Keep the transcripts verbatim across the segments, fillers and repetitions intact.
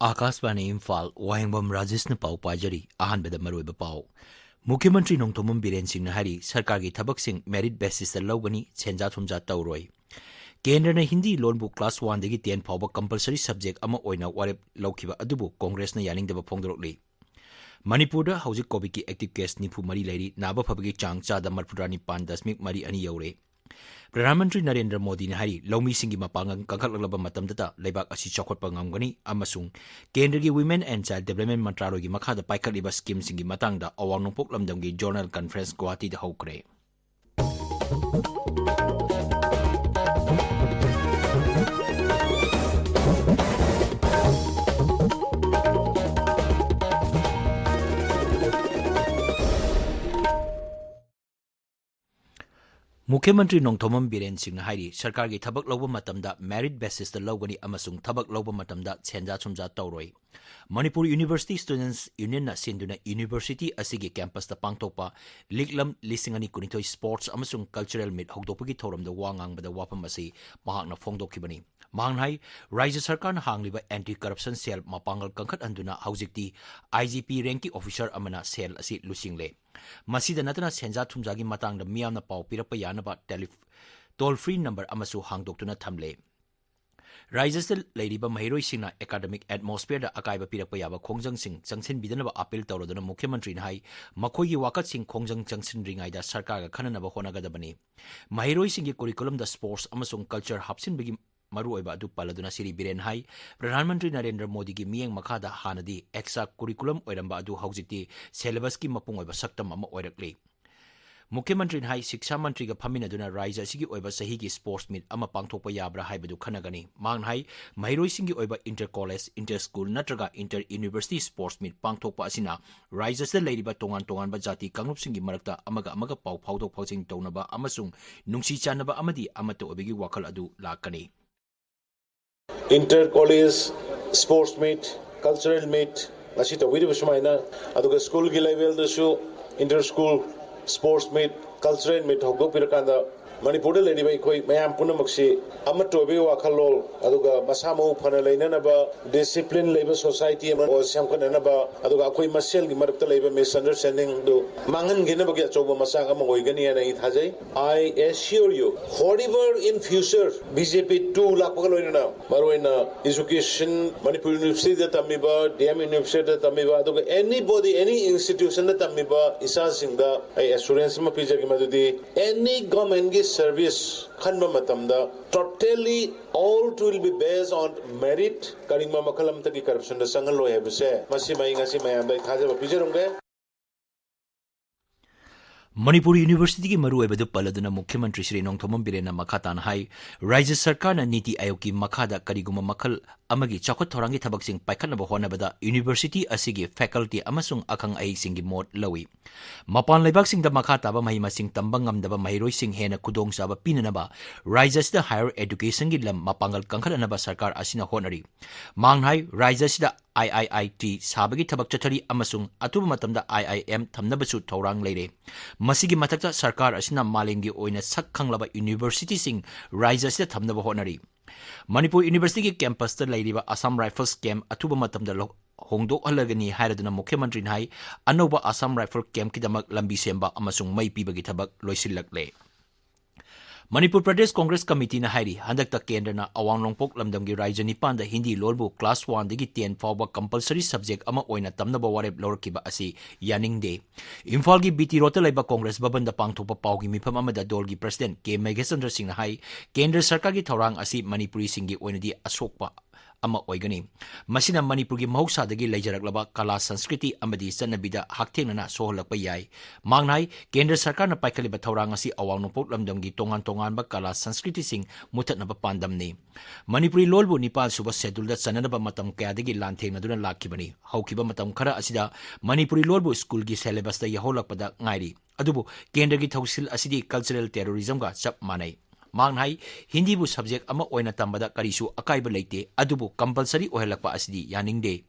ꯑꯥꯀꯥꯁꯕꯥꯅꯤ ꯏꯝꯐꯥꯜ, ꯋꯥꯍꯦꯡꯕꯝ ꯔꯥꯖꯦꯁꯅ ꯄꯥꯎ ꯄꯥꯖꯔꯤ꯫ ꯑꯍꯥꯟꯕꯗ ꯃꯔꯨꯑꯣꯏꯕ ꯄꯥꯎ꯫ ꯃꯨꯈ꯭ꯌ ꯃꯟꯇ꯭ꯔꯤ ꯅꯣꯡꯊꯣꯝꯕꯝ ꯕꯤꯔꯦꯟ ꯁꯤꯡꯅ ꯍꯥꯏꯔꯤ, ꯁꯔꯀꯥꯔꯒꯤ ꯊꯕꯛꯁꯤꯡ merit basis ꯇ ꯂꯧꯒꯅꯤ, ꯁꯦꯟꯖꯥ ꯊꯨꯝꯖꯥ ꯇꯧꯔꯣꯏ꯫ ꯀꯦꯟꯗ꯭ꯔꯅ ꯍꯤꯟꯗꯤ ꯂꯣꯟꯕꯨ class one ꯗꯒꯤ ten ꯐꯥꯎꯕ compulsory subject ꯑꯃ ꯑꯣꯏꯅ ꯋꯥꯔꯦꯞ ꯂꯧꯈꯤꯕ ꯑꯗꯨꯕꯨ ꯀꯣꯡꯒ꯭ꯔꯦꯁꯅ ꯌꯥꯅꯤꯡꯗꯕ ꯐꯣꯡꯗꯣꯔꯛꯂꯤ꯫ ꯃꯅꯤꯄꯨꯔꯗ ꯍꯧꯖꯤꯛ COVID ꯀꯤ active case ꯅꯤꯐꯨ ꯃꯔꯤ ꯂꯩꯔꯤ, ꯅꯥꯕ ꯐꯕꯒꯤ ꯆꯥꯡ ꯆꯥꯗ ꯃꯔꯤꯐꯨꯇꯔꯥ ꯅꯤꯄꯥꯟ ꯗꯁꯃꯤꯛ ꯃꯔꯤ ꯑꯅꯤ ꯌꯧꯔꯦ꯫ ꯄ꯭ꯔꯙꯥꯟ ꯃꯟꯇ꯭ꯔꯤ ꯅꯔꯦꯟꯗ꯭ꯔ ꯃꯣꯗꯤꯅ ꯍꯥꯏꯔꯤ, ꯂꯧꯃꯤꯁꯤꯡꯒꯤ ꯃꯄꯥꯡꯒꯜ ꯀꯟꯈꯠꯂꯛꯂꯕ ꯃꯇꯝꯗꯇ ꯂꯩꯕꯥꯛ ꯑꯁꯤ ꯆꯥꯎꯈꯠꯄ ꯉꯝꯒꯅꯤ ꯑꯃꯁꯨꯡ ꯀꯦꯟꯗ꯭ꯔꯒꯤ Women and Child Development ꯃꯟꯇ꯭ꯔꯥꯂꯣꯏꯒꯤ ꯃꯈꯥꯗ ꯄꯥꯏꯈꯠꯂꯤꯕ scheme ꯁꯤꯡꯒꯤ ꯃꯇꯥꯡꯗ ꯑꯋꯥꯡ ꯅꯣꯡꯄꯣꯛ ꯂꯝꯗꯝꯒꯤ Zonal Conference ꯒꯨꯋꯥꯍꯥꯇꯤꯗ ꯍꯧꯈ꯭ꯔꯦ꯫ ꯃꯨꯈ꯭ꯌ ꯃꯟꯇ꯭ꯔꯤ ꯅꯣꯡꯊꯣꯝꯕꯝ ꯕꯤꯔꯦꯟ ꯁꯤꯡꯅ ꯍꯥꯏꯔꯤ, ꯁꯔꯀꯥꯔꯒꯤ ꯊꯕꯛ ꯂꯧꯕ ꯃꯇꯝꯗ merit basis ꯇ ꯂꯧꯒꯅꯤ ꯑꯃꯁꯨꯡ ꯊꯕꯛ ꯂꯧꯕ ꯃꯇꯝꯗ ꯁꯦꯟꯖꯥ ꯊꯨꯝꯖꯥ ꯇꯧꯔꯣꯏ꯫ ꯃꯅꯤꯄꯨꯔ University Students Union ꯅ ꯁꯤꯟꯗꯨꯅ university ꯑꯁꯤꯒꯤ campus ꯇ ꯄꯥꯡꯊꯣꯛꯄ ꯂꯤꯛꯂꯝ ꯂꯤꯁꯤꯡ ꯑꯅꯤ ꯀꯨꯟꯅꯤꯊꯣꯏ Sports ꯑꯃꯁꯨꯡ Cultural Meet ꯍꯧꯗꯣꯛꯄꯒꯤ ꯊꯧꯔꯝꯗ ꯋꯥ ꯉꯥꯡꯕꯗ ꯋꯥꯐꯝ ꯑꯁꯤ ꯃꯍꯥꯛꯅ ꯐꯣꯡꯗꯣꯛꯈꯤꯕꯅꯤ꯫ ꯃꯍꯥꯛꯅ ꯍꯥꯏ, ꯔꯥꯖ꯭ꯌ ꯁꯔꯀꯥꯔꯅ ꯍꯥꯡꯂꯤꯕ Anti Corruption Cell ꯃꯄꯥꯡꯒꯜ ꯀꯟꯈꯠꯍꯟꯗꯨꯅ ꯍꯧꯖꯤꯛꯇꯤ I G P rank ꯀꯤ officer ꯑꯃꯅ cell ꯑꯁꯤ ꯂꯨꯆꯤꯡꯂꯦ꯫ ꯃꯁꯤꯗ ꯅꯠꯇꯅ ꯁꯦꯟꯖꯥ ꯊꯨꯝꯖꯥꯒꯤ ꯃꯇꯥꯡꯗ ꯃꯤꯌꯥꯝꯅ ꯄꯥꯎ ꯄꯤꯔꯛꯄ ꯌꯥꯅꯕ tele-, toll free number ꯑꯃꯁꯨ ꯍꯥꯡꯗꯣꯛꯇꯨꯅ ꯊꯝꯂꯦ꯫ ꯔꯥꯖ꯭ꯌꯗ ꯂꯩꯔꯤꯕ ꯃꯍꯩꯔꯣꯏꯁꯤꯡꯅ academic atmosphere ꯗ ꯑꯀꯥꯏꯕ ꯄꯤꯔꯛꯄ ꯌꯥꯕ ꯈꯣꯡꯖꯪꯁꯤꯡ ꯆꯪꯁꯤꯟꯕꯤꯗꯅꯕ appeal ꯇꯧꯔꯗꯨꯅ ꯃꯨꯈ꯭ꯌ ꯃꯟꯇ꯭ꯔꯤꯅ ꯍꯥꯏ, ꯃꯈꯣꯏꯒꯤ ꯋꯥꯀꯠꯁꯤꯡ ꯈꯣꯡꯖꯪ ꯆꯪꯁꯤꯟꯗ꯭ꯔꯤꯉꯩꯗ ꯁꯔꯀꯥꯔꯒ ꯈꯟꯅꯅꯕ ꯍꯣꯠꯅꯒꯗꯕꯅꯤ꯫ ꯃꯍꯩꯔꯣꯏꯁꯤꯡꯒꯤ curriculum ꯗ sports ꯑꯃꯁꯨꯡ culture ꯍꯥꯞꯆꯤꯟꯕꯒꯤ ꯃꯔꯨꯑꯣꯏꯕ ꯑꯗꯨ ꯄꯜꯂꯗꯨꯅ ꯁ꯭ꯔꯤ ꯕꯤꯔꯦꯟ ꯍꯥꯏ, ꯄ꯭ꯔꯙꯥꯟ ꯃꯟꯇ꯭ꯔꯤ ꯅꯔꯦꯟꯗ꯭ꯔ ꯃꯣꯗꯤꯒꯤ ꯃꯤꯠꯌꯦꯡ ꯃꯈꯥꯗ ꯍꯥꯟꯅꯗꯤ extra curriculum ꯑꯣꯏꯔꯝꯕ ꯑꯗꯨ ꯍꯧꯖꯤꯛꯇꯤ syllabus ꯀꯤ ꯃꯄꯨꯡ ꯑꯣꯏꯕ ꯁꯛꯇꯝ ꯑꯃ ꯑꯣꯏꯔꯛꯂꯤ꯫ ꯃꯨꯈ꯭ꯌ ꯃꯟꯇ꯭ꯔꯤꯅ ꯍꯥꯏ, ꯁꯤꯛꯁꯥ ꯃꯟꯇ꯭ꯔꯤꯒ ꯐꯝꯃꯤꯟꯅꯗꯨꯅ ꯔꯥꯖ꯭ꯌ ꯑꯁꯤꯒꯤ ꯑꯣꯏꯕ ꯆꯍꯤꯒꯤ sports meet ꯑꯃ ꯄꯥꯡꯊꯣꯛꯄ ꯌꯥꯕ꯭ꯔꯥ ꯍꯥꯏꯕꯗꯨ ꯈꯟꯅꯒꯅꯤ꯫ ꯃꯍꯥꯛꯅ ꯍꯥꯏ, ꯃꯍꯩꯔꯣꯏꯁꯤꯡꯒꯤ ꯑꯣꯏꯕ inter college, inter school ꯅꯠꯇ꯭ꯔꯒ inter university sports meet ꯄꯥꯡꯊꯣꯛꯄ ꯑꯁꯤꯅ ꯔꯥꯖ꯭ꯌ ꯑꯁꯤꯗ ꯂꯩꯔꯤꯕ ꯇꯣꯉꯥꯟ ꯇꯣꯉꯥꯟꯕ ꯖꯥꯇꯤ ꯀꯥꯡꯂꯨꯞꯁꯤꯡꯒꯤ ꯃꯔꯛꯇ ꯑꯃꯒ ꯑꯃꯒ ꯄꯥꯎ ꯐꯥꯎꯗꯣꯛ ꯐꯥꯎꯖꯤꯟ ꯇꯧꯅꯕ ꯑꯃꯁꯨꯡ ꯅꯨꯡꯁꯤ ꯆꯥꯟꯅꯕ ꯑꯃꯗꯤ ꯑꯃꯠꯇ ꯑꯣꯏꯕꯒꯤ ꯋꯥꯈꯜ ꯑꯗꯨ ꯂꯥꯛꯀꯅꯤ꯫ Inter college sports meet Cultural meet ꯉꯁꯤ ꯇꯧꯕꯤꯔꯤꯕ ꯁꯨꯃꯥꯏꯅ, ꯑꯗꯨꯒ ꯁ꯭ꯀꯨꯜꯒꯤ ꯂꯦꯚꯦꯜꯗꯁꯨ inter school sports meet, cultural meet ꯍꯧꯗꯣꯛꯄꯤꯔꯀꯥꯟꯗ ꯃꯅꯤꯄꯨꯔꯗ ꯂꯩꯔꯤꯕ ꯑꯩꯈꯣꯏ ꯃꯌꯥꯝ ꯄꯨꯝꯅꯃꯛꯁꯤ ꯑꯃꯠꯇ ꯑꯣꯏꯕꯒꯤ ꯋꯥꯈꯜꯂꯣꯟ, ꯑꯗꯨꯒ ꯃꯁꯥ ꯃꯎ ꯐꯅ ꯂꯩꯅꯅꯕ, discipline ꯂꯩꯕ society ꯑꯃ ꯁꯦꯝꯒꯠꯅꯅꯕ, ꯑꯗꯨꯒ ꯑꯩꯈꯣꯏ ꯃꯁꯦꯜꯒꯤ ꯃꯔꯛꯇ ꯂꯩꯕ misunderstandingꯗꯨ ꯃꯥꯡꯍꯟꯈꯤꯅꯕꯒꯤ ꯑꯆꯧꯕ ꯃꯆꯥꯛ ꯑꯃ ꯑꯣꯏꯒꯅꯤ ꯍꯥꯏꯅ ꯑꯩ ꯊꯥꯖꯩ꯫ I assure you, however in future B J P two ꯂꯥꯛꯄꯒ ꯂꯣꯏꯅꯅ ꯃꯔꯨꯑꯣꯏꯅ education, ꯃꯅꯤꯄꯨꯔ universityꯗ ꯇꯝꯃꯤꯕ, D M universityꯗ ꯇꯝꯃꯤꯕ, ꯑꯗꯨꯒ anybody, any institutionꯗ ꯇꯝꯃꯤꯕ ꯏꯆꯥꯁꯤꯡꯗ ꯑꯩ assurance ꯑꯃ ꯄꯤꯖꯒꯦ, ꯃꯗꯨꯗꯤ any governmentꯀꯤ service ꯈꯟꯕ ꯃꯇꯝꯗ totally all will be based on merit, ꯀꯔꯤꯒꯨꯝꯕ ꯃꯈꯜ ꯑꯃꯠꯇꯒꯤ corruptionꯗ ꯆꯪꯍꯜꯂꯣꯏ ꯍꯥꯏꯕꯁꯦ, ꯃꯁꯤꯃ ꯑꯩ ꯉꯁꯤ ꯃꯌꯥꯝꯗ ꯑꯩ ꯊꯥꯖꯕ ꯄꯤꯖꯔꯝꯒꯦ꯫ ꯃꯅꯤꯄꯨꯔ ꯌꯨꯅꯤꯚꯔꯁꯤꯇꯤꯒꯤ ꯃꯔꯨꯑꯣꯏꯕꯗꯨ ꯄꯜꯂꯗꯨꯅ ꯃꯨꯈ꯭ꯌ ꯃꯟꯇ꯭ꯔꯤ ꯁ꯭ꯔꯤ ꯅꯣꯡꯊꯣꯝꯕꯝ ꯕꯤꯔꯦꯟꯅ ꯃꯈꯥ ꯇꯥꯅ ꯍꯥꯏ, ꯔꯥꯖ꯭ꯌ ꯁꯔꯀꯥꯔꯅ ꯅꯤꯇꯤ ꯑꯥꯌꯣꯒꯀꯤ ꯃꯈꯥꯗ ꯀꯔꯤꯒꯨꯝꯕ ꯃꯈꯜ ꯑꯃꯒꯤ ꯆꯥꯎꯈꯠ ꯊꯧꯔꯥꯡꯒꯤ ꯊꯕꯛꯁꯤꯡ ꯄꯥꯏꯈꯠꯅꯕ ꯍꯣꯠꯅꯕꯗ ꯌꯨꯅꯤꯚꯔꯁꯤꯇꯤ ꯑꯁꯤꯒꯤ faculty ꯑꯃꯁꯨꯡ ꯑꯈꯪ ꯑꯍꯩꯁꯤꯡꯒꯤ ꯃꯣꯠ ꯂꯧꯏ꯫ ꯃꯄꯥꯟ ꯂꯩꯕꯥꯛꯁꯤꯡꯗ ꯃꯈꯥ ꯇꯥꯕ ꯃꯍꯩ ꯃꯁꯤꯡ ꯇꯝꯕ ꯉꯝꯗꯕ ꯃꯍꯩꯔꯣꯏꯁꯤꯡ ꯍꯦꯟꯅ ꯈꯨꯗꯣꯡꯆꯥꯕ ꯄꯤꯅꯅꯕ ꯔꯥꯖ꯭ꯌ ꯑꯁꯤꯗ higher educationꯒꯤ ꯂꯝ ꯃꯄꯥꯡꯒꯜ ꯀꯟꯈꯠꯅꯅꯕ ꯁꯔꯀꯥꯔ ꯑꯁꯤꯅ ꯍꯣꯠꯅꯔꯤ꯫ ꯃꯍꯥꯛꯅ ꯍꯥꯏ, ꯔꯥꯖ꯭ꯌ ꯑꯁꯤꯗ I I I T ꯁꯥꯕꯒꯤ ꯊꯕꯛ ꯆꯠꯊꯔꯤ ꯑꯃꯁꯨꯡ ꯑꯊꯨꯕ ꯃꯇꯝꯗ I I M ꯊꯝꯅꯕꯁꯨ ꯊꯧꯔꯥꯡ ꯂꯩꯔꯦ꯫ ꯃꯁꯤꯒꯤ ꯃꯊꯛꯇ ꯁꯔꯀꯥꯔ ꯑꯁꯤꯅ ꯃꯥꯂꯦꯝꯒꯤ ꯑꯣꯏꯅ ꯁꯛ ꯈꯪꯂꯕ ꯌꯨꯅꯤꯚꯔꯁꯤꯇꯤꯁꯤꯡ ꯔꯥꯖ꯭ꯌ ꯑꯁꯤꯗ ꯊꯝꯅꯕ ꯍꯣꯠꯅꯔꯤ꯫ ꯃꯅꯤꯄꯨꯔ ꯌꯨꯅꯤꯚꯔꯁꯤꯇꯤꯒꯤ campusꯇ ꯂꯩꯔꯤꯕ Assam Rifles camp ꯑꯊꯨꯕ ꯃꯇꯝꯗ ꯂꯧ-, ꯍꯣꯡꯗꯣꯛꯍꯜꯂꯒꯅꯤ ꯍꯥꯏꯔꯗꯨꯅ ꯃꯨꯈ꯭ꯌ ꯃꯟꯇ꯭ꯔꯤꯅ ꯍꯥꯏ, ꯑꯅꯧꯕ Assam Rifle campꯀꯤꯗꯃꯛ ꯂꯝꯕꯤ ꯁꯦꯝꯕ ꯑꯃꯁꯨꯡ ꯃꯩ ꯄꯤꯕꯒꯤ ꯊꯕꯛ ꯂꯣꯏꯁꯤꯜꯂꯛꯂꯦ꯫ ꯃꯅꯤꯄꯨꯔ ꯄ꯭ꯔꯗꯦꯁ ꯀꯣꯡꯒ꯭ꯔꯦꯁ ꯀꯃꯤꯇꯤꯅ ꯍꯥꯏꯔꯤ, ꯍꯟꯗꯛꯇ ꯀꯦꯟꯗ꯭ꯔꯅ ꯑꯋꯥꯡ ꯅꯣꯡꯄꯣꯛ ꯂꯝꯗꯝꯒꯤ ꯔꯥꯖ꯭ꯌ ꯅꯤꯄꯥꯟꯗ ꯍꯤꯟꯗꯤ ꯂꯣꯟꯕꯨ class oneꯗꯒꯤ ten ꯐꯥꯎꯕ compulsory subject ꯑꯃ ꯑꯣꯏꯅ ꯇꯝꯅꯕ ꯋꯥꯔꯦꯞ ꯂꯧꯔꯛꯈꯤꯕ ꯑꯁꯤ ꯌꯥꯅꯤꯡꯗꯦ꯫ ꯏꯝꯐꯥꯜꯒꯤ B T ꯔꯣꯗꯇ ꯂꯩꯕ ꯀꯣꯡꯒ꯭ꯔꯦꯁ ꯚꯕꯟꯗ ꯄꯥꯡꯊꯣꯛꯄ ꯄꯥꯎꯒꯤ ꯃꯤꯐꯝ ꯑꯃꯗ ꯗꯣꯜꯒꯤ president ꯀꯦ ꯃꯦꯘꯆꯟꯗ꯭ꯔ ꯁꯤꯡꯅ ꯍꯥꯏ, ꯀꯦꯟꯗ꯭ꯔ ꯁꯔꯀꯥꯔꯒꯤ ꯊꯧꯔꯥꯡ ꯑꯁꯤ ꯃꯅꯤꯄꯨꯔꯤꯁꯤꯡꯒꯤ ꯑꯣꯏꯅꯗꯤ ꯑꯁꯣꯛꯄ ꯑꯃ ꯑꯣꯏꯒꯅꯤ꯫ ꯃꯁꯤꯅ ꯃꯅꯤꯄꯨꯔꯒꯤ ꯃꯍꯧꯁꯥꯗꯒꯤ ꯂꯩꯖꯔꯛꯂꯕ ꯀꯂꯥ, ꯁꯪꯁꯀ꯭ꯔꯤꯇꯤ ꯑꯃꯗꯤ ꯆꯠꯅꯕꯤꯗ ꯍꯛꯊꯦꯡꯅꯅ ꯁꯣꯛꯍꯜꯂꯛꯄ ꯌꯥꯏ꯫ ꯃꯍꯥꯛꯅ ꯍꯥꯏ, ꯀꯦꯟꯗ꯭ꯔ ꯁꯔꯀꯥꯔꯅ ꯄꯥꯏꯈꯠꯂꯤꯕ ꯊꯧꯔꯥꯡ ꯑꯁꯤ ꯑꯋꯥꯡ ꯅꯣꯡꯄꯣꯛ ꯂꯝꯗꯝꯒꯤ ꯇꯣꯉꯥꯟ ꯇꯣꯉꯥꯟꯕ ꯀꯂꯥ, ꯁꯪꯁꯀ꯭ꯔꯤꯇꯤꯁꯤꯡ ꯃꯨꯊꯠꯅꯕ ꯄꯥꯟꯗꯝꯅꯤ꯫ ꯃꯅꯤꯄꯨꯔꯤ ꯂꯣꯜꯕꯨ ꯅꯤꯄꯥꯟ ꯁꯨꯕ schedule ꯆꯟꯅꯅꯕ ꯃꯇꯝ ꯀꯌꯥꯗꯒꯤ ꯂꯥꯟꯊꯦꯡꯅꯗꯨꯅ ꯂꯥꯛꯈꯤꯕꯅꯤ꯫ ꯍꯧꯈꯤꯕ ꯃꯇꯝ ꯈꯔ ꯑꯁꯤꯗ ꯃꯅꯤꯄꯨꯔꯤ ꯂꯣꯜꯕꯨ ꯁ꯭ꯀꯨꯜꯒꯤ syllabusꯇ ꯌꯥꯎꯍꯜꯂꯛꯄꯗ ꯉꯥꯏꯔꯤ꯫ ꯑꯗꯨꯕꯨ ꯀꯦꯟꯗ꯭ꯔꯒꯤ ꯊꯧꯁꯤꯜ ꯑꯁꯤꯗꯤ cultural terrorismꯒ ꯆꯞ ꯃꯥꯟꯅꯩ꯫ ꯃꯍꯥꯛꯅ ꯍꯥꯏ, ꯍꯤꯟꯗꯤꯕꯨ subject ꯑꯃ ꯑꯣꯏꯅ ꯇꯝꯕꯗ ꯀꯔꯤꯁꯨ ꯑꯀꯥꯏꯕ ꯂꯩꯇꯦ, ꯑꯗꯨꯕꯨ compulsory ꯑꯣꯏꯍꯜꯂꯛꯄ ꯑꯁꯤꯗꯤ ꯌꯥꯅꯤꯡꯗꯦ꯫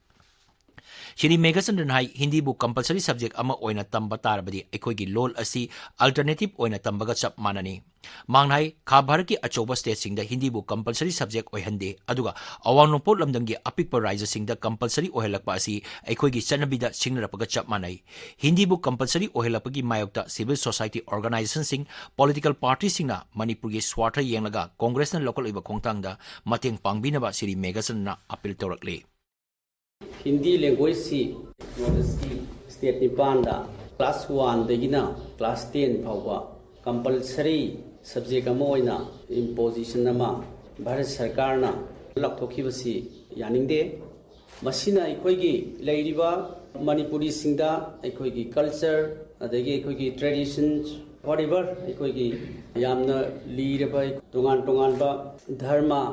ꯁ꯭ꯔꯤ ꯃꯦꯘꯆꯟꯗ꯭ꯔꯟ ꯍꯥꯏ, ꯍꯤꯟꯗꯤꯕꯨ compulsory subject ꯑꯃ ꯑꯣꯏꯅ ꯇꯝꯕ ꯇꯥꯔꯕꯗꯤ ꯑꯩꯈꯣꯏꯒꯤ ꯂꯣꯜ ꯑꯁꯤ alternative ꯑꯣꯏꯅ ꯇꯝꯕꯒ ꯆꯞ ꯃꯥꯟꯅꯅꯤ꯫ ꯃꯍꯥꯛꯅ ꯍꯥꯏ, ꯈꯥ ꯚꯥꯔꯠꯀꯤ ꯑꯆꯧꯕ stateꯁꯤꯡꯗ ꯍꯤꯟꯗꯤꯕꯨ compulsory subject ꯑꯣꯏꯍꯟꯗꯦ, ꯑꯗꯨꯒ ꯑꯋꯥꯡ ꯅꯣꯡꯄꯣꯛ ꯂꯝꯗꯝꯒꯤ ꯑꯄꯤꯛꯄ ꯔꯥꯖ꯭ꯌꯁꯤꯡꯗ compulsory ꯑꯣꯏꯍꯜꯂꯛꯄ ꯑꯁꯤ ꯑꯩꯈꯣꯏꯒꯤ ꯆꯠꯅꯕꯤꯗ ꯁꯤꯡꯅꯔꯛꯄꯒ ꯆꯞ ꯃꯥꯟꯅꯩ꯫ ꯍꯤꯟꯗꯤꯕꯨ compulsory ꯑꯣꯏꯍꯜꯂꯛꯄꯒꯤ ꯃꯥꯌꯣꯛꯇ civil society organizationꯁꯤꯡ, political partyꯁꯤꯡꯅ ꯃꯅꯤꯄꯨꯔꯒꯤ ꯁ꯭ꯋꯥꯔꯊ ꯌꯦꯡꯂꯒ ꯀꯣꯡꯒ꯭ꯔꯦꯁꯅ ꯂꯧꯈꯠꯂꯤꯕ ꯈꯣꯡꯊꯥꯡꯗ ꯃꯇꯦꯡ ꯄꯥꯡꯕꯤꯅꯕ Shri ꯃꯦꯘꯆꯟꯗ꯭ꯔꯅ appeal ꯇꯧꯔꯛꯂꯤ꯫ Hindi languageꯁꯤ North Eastꯀꯤ state ꯅꯤꯄꯥꯟꯗ class oneꯗꯒꯤꯅ class ten ꯐꯥꯎꯕ compulsory subject ꯑꯃ ꯑꯣꯏꯅ imposition ꯑꯃ ꯚꯥꯔꯠ ꯁꯔꯀꯥꯔꯅ ꯂꯥꯎꯊꯣꯛꯈꯤꯕꯁꯤ ꯌꯥꯅꯤꯡꯗꯦ꯫ ꯃꯁꯤꯅ ꯑꯩꯈꯣꯏꯒꯤ ꯂꯩꯔꯤꯕ ꯃꯅꯤꯄꯨꯔꯤꯁꯤꯡꯗ ꯑꯩꯈꯣꯏꯒꯤ culture, ꯑꯗꯒꯤ ꯑꯩꯈꯣꯏꯒꯤ traditions, whatever, ꯑꯩꯈꯣꯏꯒꯤ ꯌꯥꯝꯅ ꯂꯤꯔꯕ ꯇꯣꯉꯥꯟ ꯇꯣꯉꯥꯟꯕ ꯙꯔꯃ,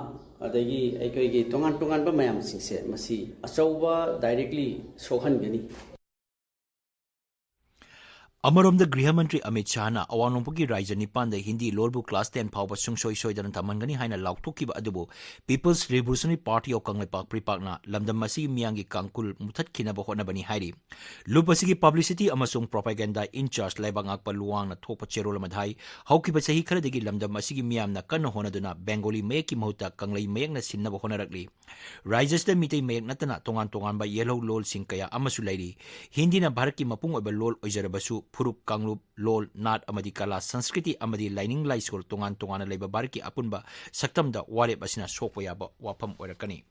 ꯑꯗꯒꯤ ꯑꯩꯈꯣꯏꯒꯤ ꯇꯣꯉꯥꯟ ꯇꯣꯉꯥꯟꯕ ꯃꯌꯥꯝꯁꯤꯡꯁꯦ, ꯃꯁꯤ ꯑꯆꯧꯕ directly ꯁꯣꯛꯍꯟꯒꯅꯤ꯫ ꯑꯃꯔꯣꯝꯗ, ꯒ꯭ꯔꯤꯍ ꯃꯟꯇ꯭ꯔꯤ ꯑꯃꯤꯠ ꯁꯥꯍꯅ ꯑꯋꯥꯡ ꯅꯣꯡꯄꯣꯛꯀꯤ ꯔꯥꯖ꯭ꯌ ꯅꯤꯄꯥꯟꯗ ꯍꯤꯟꯗꯤ ꯂꯣꯜꯕꯨ class ten ꯐꯥꯎꯕ ꯁꯨꯡꯁꯣꯏ ꯁꯣꯏꯗꯅ ꯇꯝꯍꯟꯒꯅꯤ ꯍꯥꯏꯅ ꯂꯥꯎꯊꯣꯛꯈꯤꯕ ꯑꯗꯨꯕꯨ People's Revolutionary Party of Kangleipak, ꯄ꯭ꯔꯤꯄꯥꯛꯅ ꯂꯝꯗꯝ ꯑꯁꯤꯒꯤ ꯃꯤꯌꯥꯝꯒꯤ ꯀꯥꯡꯀꯨꯜ ꯃꯨꯊꯠꯈꯤꯅꯕ ꯍꯣꯠꯅꯕꯅꯤ ꯍꯥꯏꯔꯤ꯫ ꯂꯨꯞ ꯑꯁꯤꯒꯤ publicity ꯑꯃꯁꯨꯡ propaganda in charge ꯂꯩꯕꯥꯛ ꯉꯥꯛꯄ ꯂꯨꯋꯥꯡꯅ ꯊꯣꯛꯄ ꯆꯦꯔꯣꯜ ꯑꯃꯗ ꯍꯥꯏ, ꯍꯧꯈꯤꯕ ꯆꯍꯤ ꯈꯔꯗꯒꯤ ꯂꯝꯗꯝ ꯑꯁꯤꯒꯤ ꯃꯤꯌꯥꯝꯅ ꯀꯟꯅ ꯍꯣꯠꯅꯗꯨꯅ ꯕꯦꯡꯒꯣꯂꯤ ꯃꯌꯦꯛꯀꯤ ꯃꯍꯨꯠꯇ ꯀꯪꯂꯩ ꯃꯌꯦꯛꯅ ꯁꯤꯟꯅꯕ ꯍꯣꯠꯅꯔꯛꯂꯤ꯫ ꯔꯥꯖ꯭ꯌꯁꯤꯗ ꯃꯤꯇꯩ ꯃꯌꯦꯛ ꯅꯠꯇꯅ ꯇꯣꯉꯥꯟ ꯇꯣꯉꯥꯟꯕ ꯌꯦꯜꯍꯧ ꯂꯣꯜꯁꯤꯡ ꯀꯌꯥ ꯑꯃꯁꯨ ꯂꯩꯔꯤ꯫ ꯍꯤꯟꯗꯤꯅ ꯚꯥꯔꯠꯀꯤ ꯃꯄꯨꯡ ꯑꯣꯏꯕ ꯂꯣꯜ ꯑꯣꯏꯖꯔꯕꯁꯨ, ꯐꯨꯔꯨꯞ, ꯀꯥꯡꯂꯨꯞ, ꯂꯣꯜ, ꯅꯥꯠ ꯑꯃꯗꯤ ꯀꯂꯥ, ꯁꯪꯁꯀ꯭ꯔꯤꯇꯤ ꯑꯃꯗꯤ ꯂꯥꯏꯅꯤꯡ ꯂꯥꯏꯁꯣꯜ ꯇꯣꯉꯥꯟ ꯇꯣꯉꯥꯟꯅ ꯂꯩꯕ ꯚꯥꯔꯠꯀꯤ ꯑꯄꯨꯟꯕ ꯁꯛꯇꯝꯗ ꯋꯥꯔꯦꯞ ꯑꯁꯤꯅ ꯁꯣꯛꯄ ꯌꯥꯕ ꯋꯥꯐꯝ ꯑꯣꯏꯔꯛꯀꯅꯤ꯫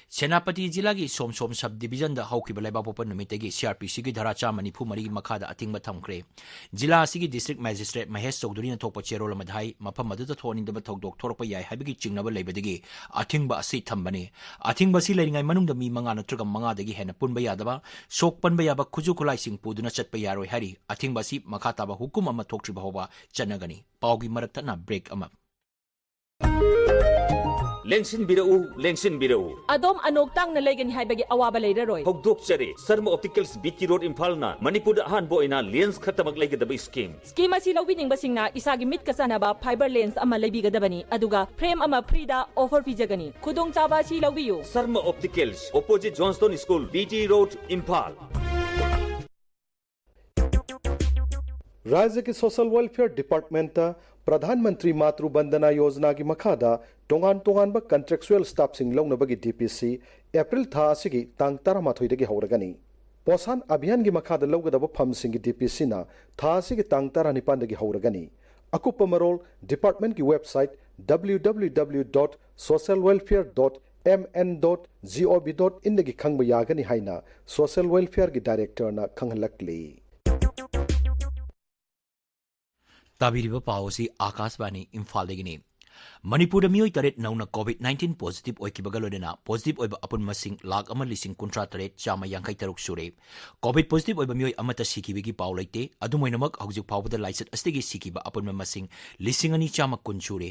ꯁꯦꯅꯥꯄꯇꯤ ꯖꯤꯂꯥꯒꯤ ꯁꯣꯝ ꯁꯣꯝ sub divisionꯗ ꯍꯧꯈꯤꯕ ꯂꯩꯕꯥꯛꯄꯣꯛꯄ ꯅꯨꯃꯤꯠꯇꯒꯤ CrPCꯒꯤ ꯙꯥꯔꯥ ꯆꯥꯝꯃ ꯅꯤꯐꯨ ꯃꯔꯤꯒꯤ ꯃꯈꯥꯗ ꯑꯊꯤꯡꯕ ꯊꯝꯈ꯭ꯔꯦ꯫ ꯖꯤꯂꯥ ꯑꯁꯤꯒꯤ district magistrate ꯃꯍꯦꯁ ꯆꯧꯙꯨꯔꯤꯅ ꯊꯣꯛꯄ ꯆꯦꯔꯣꯜ ꯑꯃꯗ ꯍꯥꯏ, ꯃꯐꯝ ꯑꯗꯨꯗ ꯊꯣꯛꯍꯟꯅꯤꯡꯗꯕ ꯊꯧꯗꯣꯛ ꯊꯣꯔꯛꯄ ꯌꯥꯏ ꯍꯥꯏꯕꯒꯤ ꯆꯤꯡꯅꯕ ꯂꯩꯕꯗꯒꯤ ꯑꯊꯤꯡꯕ ꯑꯁꯤ ꯊꯝꯕꯅꯤ꯫ ꯑꯊꯤꯡꯕ ꯑꯁꯤ ꯂꯩꯔꯤꯉꯩ ꯃꯅꯨꯡꯗ ꯃꯤ ꯃꯉꯥ ꯅꯠꯇ꯭ꯔꯒ ꯃꯉꯥꯗꯒꯤ ꯍꯦꯟꯅ ꯄꯨꯟꯕ ꯌꯥꯗꯕ, ꯁꯣꯛ ꯄꯟꯕ ꯌꯥꯕ ꯈꯨꯠꯁꯨ ꯈꯨꯠꯂꯥꯏꯁꯤꯡ ꯄꯨꯗꯨꯅ ꯆꯠꯄ ꯌꯥꯔꯣꯏ ꯍꯥꯏꯔꯤ꯫ ꯑꯊꯤꯡꯕ ꯑꯁꯤ ꯃꯈꯥ ꯇꯥꯕ ꯍꯨꯀꯨꯝ ꯑꯃ ꯊꯣꯛꯇ꯭ꯔꯤꯕ ꯐꯥꯎꯕ ꯆꯠꯅꯒꯅꯤ꯫ ꯄꯥꯎꯒꯤ ꯃꯔꯛ ꯊꯠꯅ break ꯑꯃ꯫ ꯂꯦꯡꯁꯤꯟꯕꯤꯔꯛꯎ, ꯂꯦꯡꯁꯤꯟꯕꯤꯔꯛꯎ꯫ ꯑꯗꯣꯝ ꯑꯅꯣꯛ ꯇꯥꯡꯅ ꯂꯩꯒꯅꯤ ꯍꯥꯏꯕꯒꯤ ꯑꯋꯥꯕ ꯂꯩꯔꯔꯣꯏ꯫ ꯍꯧꯗꯣꯛꯆꯔꯤ, ꯁꯔꯃ ꯑꯣꯞꯇꯤꯀꯦꯜꯁ, ꯕꯤ ꯇꯤ ꯔꯣꯗ, ꯏꯝꯐꯥꯜꯅ ꯃꯅꯤꯄꯨꯔꯗ ꯑꯍꯥꯟꯕ ꯑꯣꯏꯅ ꯂꯦꯟꯁ ꯈꯛꯇꯃꯛ ꯂꯩꯒꯗꯕ ꯁ꯭ꯀꯤꯝ꯫ ꯁ꯭ꯀꯤꯝ ꯑꯁꯤ ꯂꯧꯕꯤꯅꯤꯡꯕꯁꯤꯡꯅ ꯏꯁꯥꯒꯤ ꯃꯤꯠꯀ ꯆꯥꯟꯅꯕ ꯐꯥꯏꯕꯔ ꯂꯦꯟꯁ ꯑꯃ ꯂꯩꯕꯤꯒꯗꯕꯅꯤ, ꯑꯗꯨꯒ ꯐ꯭ꯔꯦꯝ ꯑꯃ ꯐ꯭ꯔꯤꯗ ꯑꯣꯐꯔ ꯄꯤꯖꯒꯅꯤ꯫ ꯈꯨꯗꯣꯡꯆꯥꯕ ꯑꯁꯤ ꯂꯧꯕꯤꯌꯨ꯫ Sharma opticals, opposite Johnstone school, B T road, Imphal. ꯔꯥꯖ꯭ꯌꯒꯤ ꯁꯣꯁꯤꯌꯦꯜ ꯋꯦꯜꯐꯤꯌꯔ ꯗꯤꯄꯥꯔꯠꯃꯦꯟꯠꯇ ꯄ꯭ꯔꯙꯥꯟ ꯃꯟꯇ꯭ꯔꯤ ꯃꯥꯇ꯭ꯔꯨ ꯕꯟꯗꯅꯥ ꯌꯣꯖꯅꯥꯒꯤ ꯃꯈꯥꯗ ꯇꯣꯉꯥꯟ ꯇꯣꯉꯥꯟꯕ ꯀꯟꯇ꯭ꯔꯦꯛꯆꯨꯑꯦꯜ ꯁ꯭ꯇꯥꯐꯁꯤꯡ ꯂꯧꯅꯕꯒꯤ ꯗꯤ ꯄꯤ ꯁꯤ ꯑꯦꯄ꯭ꯔꯤꯜ ꯊꯥ ꯑꯁꯤꯒꯤ ꯇꯥꯡ ꯇꯔꯥꯃꯥꯊꯣꯏꯗꯒꯤ ꯍꯧꯔꯒꯅꯤ꯫ ꯄꯣꯁꯥꯟ ꯑꯚꯤꯌꯥꯟꯒꯤ ꯃꯈꯥꯗ ꯂꯧꯒꯗꯕ ꯐꯝꯁꯤꯡꯒꯤ ꯗꯤ ꯄꯤ ꯁꯤꯅ ꯊꯥ ꯑꯁꯤꯒꯤ ꯇꯥꯡ ꯇꯔꯥꯅꯤꯄꯥꯟꯗꯒꯤ ꯍꯧꯔꯒꯅꯤ꯫ ꯑꯀꯨꯞꯄ ꯃꯔꯣꯜ ꯗꯤꯄꯥꯔꯠꯃꯦꯟꯠꯀꯤ website W W W dot social welfare dot M N dot gov dot in ꯗꯒꯤ ꯈꯪꯕ ꯌꯥꯒꯅꯤ ꯍꯥꯏꯅ ꯁꯣꯁꯤꯌꯦꯜ ꯋꯦꯜꯐꯤꯌꯔꯒꯤ ꯗꯥꯏꯔꯦꯛꯇꯔꯅ ꯈꯪꯍꯜꯂꯛꯂꯤ꯫ ꯇꯥꯕꯤꯔꯤꯕ ꯄꯥꯎ ꯑꯁꯤ ꯑꯥꯀꯥꯁꯕꯥꯅꯤ ꯏꯝꯐꯥꯜꯗꯒꯤꯅꯤ꯫ ꯃꯅꯤꯄꯨꯔꯗ ꯃꯤꯑꯣꯏ ꯇꯔꯦꯠ ꯅꯧꯅ ꯀꯣꯚꯤꯗ ꯅꯥꯏꯟꯇꯤꯟ ꯄꯣꯖꯤꯇꯤꯚ ꯑꯣꯏꯈꯤꯕꯒ ꯂꯣꯏꯅꯅ ꯄꯣꯖꯤꯇꯤꯚ ꯑꯣꯏꯕ ꯑꯄꯨꯟꯕ ꯃꯁꯤꯡ ꯂꯥꯈ ꯑꯃ ꯂꯤꯁꯤꯡ ꯀꯨꯟꯊ꯭ꯔꯥ ꯇꯔꯦꯠ ꯆꯥꯝꯃ ꯌꯥꯡꯈꯩ ꯇꯔꯨꯛ ꯁꯨꯔꯦ꯫ ꯀꯣꯚꯤꯗ ꯄꯣꯖꯤꯇꯤꯚ ꯑꯣꯏꯕ ꯃꯤꯑꯣꯏ ꯑꯃꯠꯇ ꯁꯤꯈꯤꯕꯒꯤ ꯄꯥꯎ ꯂꯩꯇꯦ꯫ ꯑꯗꯨꯝ ꯑꯣꯏꯅꯃꯛ, ꯍꯧꯖꯤꯛ ꯐꯥꯎꯕꯗ ꯂꯥꯏꯆꯠ ꯑꯁꯤꯗꯒꯤ ꯁꯤꯈꯤꯕ ꯑꯄꯨꯟꯕ ꯃꯁꯤꯡ ꯂꯤꯁꯤꯡ ꯑꯅꯤ ꯆꯥꯝꯃ ꯀꯨꯟ ꯁꯨꯔꯦ꯫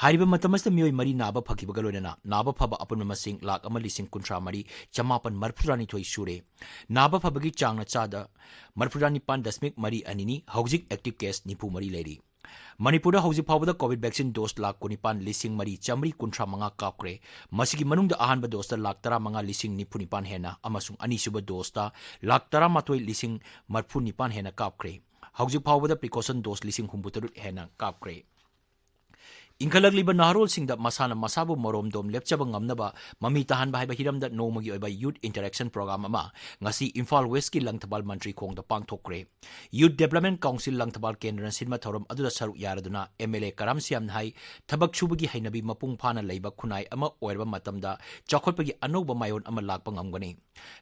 ꯍꯥꯏꯔꯤꯕ ꯃꯇꯝ ꯑꯁꯤꯗ ꯃꯤꯑꯣꯏ ꯃꯔꯤ ꯅꯥꯕ ꯐꯈꯤꯕꯒ ꯂꯣꯏꯅꯅ ꯅꯥꯕ ꯐꯕ ꯑꯄꯨꯟꯕ ꯃꯁꯤꯡ ꯂꯥꯈ ꯑꯃ ꯂꯤꯁꯤꯡ ꯀꯨꯟꯊ꯭ꯔꯥ ꯃꯔꯤ ꯆꯃꯥꯄꯟ ꯃꯔꯤꯐꯨꯇꯔꯥꯅꯤꯊꯣꯏ ꯁꯨꯔꯦ꯫ ꯅꯥꯕ ꯐꯕꯒꯤ ꯆꯥꯡꯅ ꯆꯥꯗ ꯃꯔꯤꯐꯨꯇꯔꯥꯅꯤꯄꯥꯟ ꯗꯁꯃꯤꯛ ꯃꯔꯤ ꯑꯅꯤꯅꯤ꯫ ꯍꯧꯖꯤꯛ ꯑꯦꯛꯇꯤꯚ ꯀꯦꯁ ꯅꯤꯐꯨ ꯃꯔꯤ ꯂꯩꯔꯤ꯫ ꯃꯅꯤꯄꯨꯔꯗ ꯍꯧꯖꯤꯛ ꯐꯥꯎꯕꯗ ꯀꯣꯚꯤꯗ ꯚꯦꯛꯁꯤꯟ ꯗꯣꯁ ꯂꯥꯈ ꯀꯨꯟꯅꯤꯄꯥꯟ ꯂꯤꯁꯤꯡ ꯃꯔꯤ ꯆꯥꯃꯔꯤ ꯀꯨꯟꯊ꯭ꯔꯥ ꯃꯉꯥ ꯀꯥꯞꯈ꯭ꯔꯦ꯫ ꯃꯁꯤꯒꯤ ꯃꯅꯨꯡꯗ ꯑꯍꯥꯟꯕ ꯗꯣꯁꯇ ꯂꯥꯈ ꯇꯔꯥꯃꯉꯥ ꯂꯤꯁꯤꯡ ꯅꯤꯐꯨ ꯅꯤꯄꯥꯟ ꯍꯦꯟꯅ ꯑꯃꯁꯨꯡ ꯑꯅꯤꯁꯨꯕ ꯗꯣꯁꯇ ꯂꯥꯈ ꯇꯔꯥꯃꯥꯊꯣꯏ ꯂꯤꯁꯤꯡ ꯃꯔꯤꯐꯨ ꯅꯤꯄꯥꯟ ꯍꯦꯟꯅ ꯀꯥꯞꯈ꯭ꯔꯦ꯫ ꯍꯧꯖꯤꯛ ꯐꯥꯎꯕꯗ ꯄ꯭ꯔꯤꯀꯣꯁꯟ ꯗꯣꯁ ꯂꯤꯁꯤꯡ ꯍꯨꯝꯐꯨꯇꯔꯨꯛ ꯍꯦꯟꯅ ꯀꯥꯞꯈ꯭ꯔꯦ꯫ ꯏꯟꯈꯠꯂꯛꯂꯤꯕ ꯅꯍꯥꯔꯣꯜꯁꯤꯡꯗ ꯃꯁꯥꯅ ꯃꯁꯥꯕꯨ ꯃꯔꯣꯝꯗꯣꯝ ꯂꯦꯞꯆꯕ ꯉꯝꯅꯕ ꯃꯃꯤ ꯇꯥꯍꯟꯕ ꯍꯥꯏꯕ ꯍꯤꯔꯝꯗ ꯅꯣꯡꯃꯒꯤ ꯑꯣꯏꯕ ꯌꯨꯊ ꯏꯟꯇꯔꯦꯛꯁꯟ ꯄ꯭ꯔꯣꯒ꯭ꯔꯥꯝ ꯑꯃ ꯉꯁꯤ ꯏꯝꯐꯥꯜ ꯋꯦꯁꯀꯤ ꯂꯪꯊꯕꯥꯜ ꯃꯟꯇ꯭ꯔꯤ ꯈꯣꯡꯗ ꯄꯥꯡꯊꯣꯛꯈ꯭ꯔꯦ꯫ ꯌꯨꯊ ꯗꯦꯕꯂꯞꯃꯦꯟꯠ ꯀꯥꯎꯟꯁꯤꯜ ꯂꯪꯊꯕꯥꯜ ꯀꯦꯟꯗ꯭ꯔꯅ ꯁꯤꯟꯕ ꯊꯧꯔꯝ ꯑꯗꯨꯗ ꯁꯔꯨꯛ ꯌꯥꯔꯗꯨꯅ ꯑꯦꯝ ꯑꯦꯜ ꯑꯦ ꯀꯔꯥꯝ ꯁꯤꯌꯥꯝꯅ ꯍꯥꯏ, ꯊꯕꯛ ꯁꯨꯕꯒꯤ ꯍꯩꯅꯕꯤ ꯃꯄꯨꯡ ꯐꯥꯅ ꯂꯩꯕ ꯈꯨꯟꯅꯥꯏ ꯑꯃ ꯑꯣꯏꯔꯕ ꯃꯇꯝꯗ ꯆꯥꯎꯈꯠꯄꯒꯤ ꯑꯅꯧꯕ ꯃꯥꯏꯑꯣꯟ ꯑꯃ ꯂꯥꯛꯄ ꯉꯝꯒꯅꯤ꯫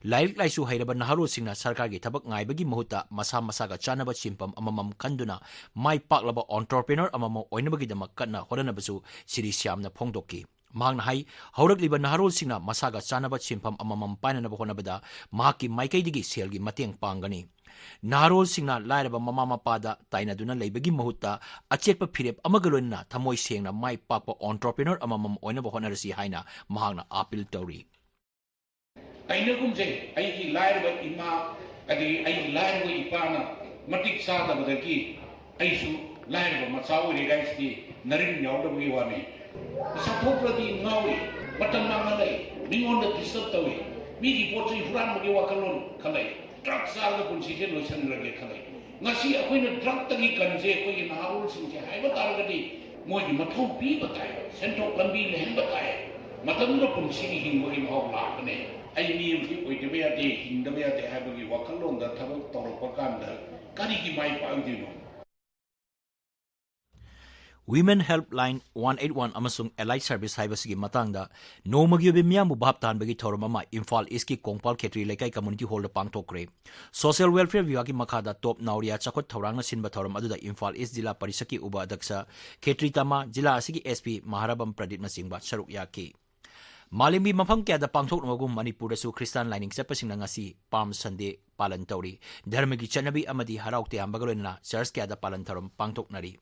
ꯂꯥꯏꯔꯤꯛ ꯂꯥꯏꯁꯨ ꯍꯩꯔꯕ ꯅꯍꯥꯔꯣꯜꯁꯤꯡꯅ ꯁꯔꯀꯥꯔꯒꯤ ꯊꯕꯛ ꯉꯥꯏꯕꯒꯤ ꯃꯍꯨꯠꯇ ꯃꯁꯥ ꯃꯁꯥꯒ ꯆꯥꯟꯅꯕ ꯁꯤꯟꯐꯝ ꯑꯃꯃꯝ ꯈꯟꯗꯨꯅ ꯃꯥꯏ ꯄꯥꯛꯂꯕ ꯑꯣꯟꯇꯔꯄ꯭ꯔꯦꯅꯔ ꯑꯃꯃꯝ ꯑꯣꯏꯅꯕꯒꯤꯗꯃꯛ ꯀꯟꯅ ꯍꯣꯠꯅꯅꯕꯁꯨ ꯁꯤꯔꯤ ꯁ꯭ꯌꯥꯝꯅ ꯐꯣꯡꯗꯣꯛꯈꯤ꯫ ꯃꯍꯥꯛꯅ ꯍꯥꯏ, ꯍꯧꯔꯛꯂꯤꯕ ꯅꯍꯥꯔꯣꯜꯁꯤꯡꯅ ꯃꯁꯥꯒ ꯆꯥꯟꯅꯕ ꯁꯤꯟꯐꯝ ꯑꯃꯃꯝ ꯄꯥꯏꯅꯅꯕ ꯍꯣꯠꯅꯕꯗ ꯃꯍꯥꯛꯀꯤ ꯃꯥꯏꯀꯩꯗꯒꯤ ꯁꯦꯜꯒꯤ ꯃꯇꯦꯡ ꯄꯥꯡꯒꯅꯤ꯫ ꯅꯍꯥꯔꯣꯜꯁꯤꯡꯅ ꯂꯥꯏꯔꯕ ꯃꯃꯥ ꯃꯄꯥꯗ ꯇꯥꯏꯅꯗꯨꯅ ꯂꯩꯕꯒꯤ ꯃꯍꯨꯠꯇ ꯑꯆꯦꯠꯄ ꯐꯤꯔꯦꯞ ꯑꯃꯒ ꯂꯣꯏꯅꯅ ꯊꯃꯣꯏ ꯁꯦꯡꯅ ꯃꯥꯏ ꯄꯥꯛꯄ entrepreneur ꯑꯃꯃꯝ ꯑꯣꯏꯅꯕ ꯍꯣꯠꯅꯔꯁꯤ ꯍꯥꯏꯅ ꯃꯍꯥꯛꯅ appeal ꯇꯧꯔꯤ꯫ ꯇꯥꯏꯅꯒꯨꯝꯁꯦ, ꯑꯩꯒꯤ ꯂꯥꯏꯔꯕ ꯏꯃꯥ, ꯑꯗꯒꯤ ꯑꯩꯒꯤ ꯂꯥꯏꯔꯕ ꯏꯄꯥꯅ ꯃꯇꯤꯛ ꯆꯥꯗꯕꯗꯒꯤ ꯑꯩꯁꯨ ꯂꯥꯏꯔꯕ ꯃꯆꯥ ꯑꯣꯏꯔꯦ ꯍꯥꯏꯁꯤꯗꯤ ꯅꯔꯤꯟ ꯌꯥꯎꯗꯕꯒꯤ ꯋꯥꯅꯤ꯫ ꯄꯩꯁꯥ ꯊꯣꯛꯇ꯭ꯔꯗꯤ ꯉꯥꯎꯏ, ꯃꯇꯝ ꯃꯥꯡꯍꯜꯂꯛꯏ, ꯃꯤꯉꯣꯟꯗ disturb ꯇꯧꯏ, ꯃꯤꯒꯤ ꯄꯣꯠ ꯆꯩ ꯍꯨꯔꯥꯟꯕꯒꯤ ꯋꯥꯈꯜꯂꯣꯟ ꯈꯜꯂꯛꯏ, drug ꯆꯥꯔꯒ ꯄꯨꯟꯁꯤꯁꯦ ꯂꯣꯏꯁꯤꯟꯈ꯭ꯔꯒꯦ ꯈꯜꯂꯛꯏ꯫ ꯉꯁꯤ ꯑꯩꯈꯣꯏꯅ drugꯇꯒꯤ ꯀꯟꯁꯦ ꯑꯩꯈꯣꯏꯒꯤ ꯅꯍꯥꯔꯣꯜꯁꯤꯡꯁꯦ ꯍꯥꯏꯕ ꯇꯥꯔꯒꯗꯤ ꯃꯣꯏꯒꯤ ꯃꯊꯧ ꯄꯤꯕ ꯇꯥꯏ, ꯁꯦꯟꯊꯣꯛ ꯂꯝꯕꯤ ꯂꯩꯍꯟꯕ ꯇꯥꯏ꯫ ꯃꯇꯝꯗꯨꯗ ꯄꯨꯟꯁꯤꯒꯤ ꯍꯤꯡꯕꯒꯤ ꯃꯍꯥꯎ ꯂꯥꯛꯄꯅꯦ꯫ ꯑꯩ ꯃꯤ ꯑꯃꯗꯤ ꯑꯣꯏꯗꯕ ꯌꯥꯗꯦ, ꯍꯤꯡꯗꯕ ꯌꯥꯗꯦ ꯍꯥꯏꯕꯒꯤ ꯋꯥꯈꯜꯂꯣꯟꯗ ꯊꯕꯛ ꯇꯧꯔꯛꯄ ꯀꯥꯟꯗ ꯀꯔꯤꯒꯤ ꯃꯥꯏ ꯄꯥꯛꯏꯗꯣꯏꯅꯣ? Women Helpline one eight one ꯑꯃꯁꯨꯡ Allied Service ꯍꯥꯏꯕꯁꯤꯒꯤ ꯃꯇꯥꯡꯗ ꯅꯣꯡꯃꯒꯤ ꯑꯣꯏꯕ ꯃꯤꯌꯥꯝꯕꯨ ꯚꯥꯞ ꯇꯥꯍꯟꯕꯒꯤ ꯊꯧꯔꯝ ꯑꯃ ꯏꯝꯐꯥꯜ ꯏꯁꯀꯤ ꯀꯣꯡꯄꯥꯜ ꯈꯦꯇ꯭ꯔꯤ ꯂꯩꯀꯥꯏ community hallꯗ ꯄꯥꯡꯊꯣꯛꯈ꯭ꯔꯦ꯫ Social Welfare ꯚꯤꯚꯥꯒꯀꯤ ꯃꯈꯥꯗ ꯇꯣꯞ ꯅꯥꯎꯔꯤꯌꯥ ꯆꯥꯎꯈꯠ ꯊꯧꯔꯥꯡꯅ ꯁꯤꯟꯕ ꯊꯧꯔꯝ ꯑꯗꯨꯗ ꯏꯝꯐꯥꯜ ꯏꯁ ꯖꯤꯂꯥ ꯄꯔꯤꯁꯠꯀꯤ ꯎꯕ ꯑꯗꯛꯁ ꯈꯦꯇ꯭ꯔꯤ ꯇꯃꯥ, ꯖꯤꯂꯥ ꯑꯁꯤꯒꯤ SP ꯃꯍꯥꯔꯥꯕꯝ ꯄ꯭ꯔꯗꯤꯞꯅꯆꯤꯡꯕ ꯁꯔꯨꯛ ꯌꯥꯈꯤ꯫ ꯃꯥꯂꯦꯝꯒꯤ ꯃꯐꯝ ꯀꯌꯥꯗ ꯄꯥꯡꯊꯣꯛꯅꯕꯒꯨꯝ ꯃꯅꯤꯄꯨꯔꯗꯁꯨ ꯈ꯭ꯔꯤꯁꯇꯥꯟ ꯂꯥꯏꯅꯤꯡ ꯆꯠꯄꯁꯤꯡꯅ ꯉꯁꯤ Palm Sunday ꯄꯥꯂꯟ ꯇꯧꯔꯤ꯫ ꯙꯔꯃꯒꯤ ꯆꯠꯅꯕꯤ ꯑꯃꯗꯤ ꯍꯔꯥꯎ ꯇꯌꯥꯝꯕꯒ ꯂꯣꯏꯅꯅ ꯆꯔꯆ ꯀꯌꯥꯗ ꯄꯥꯂꯟ ꯊꯧꯔꯝ ꯄꯥꯡꯊꯣꯛꯅꯔꯤ꯫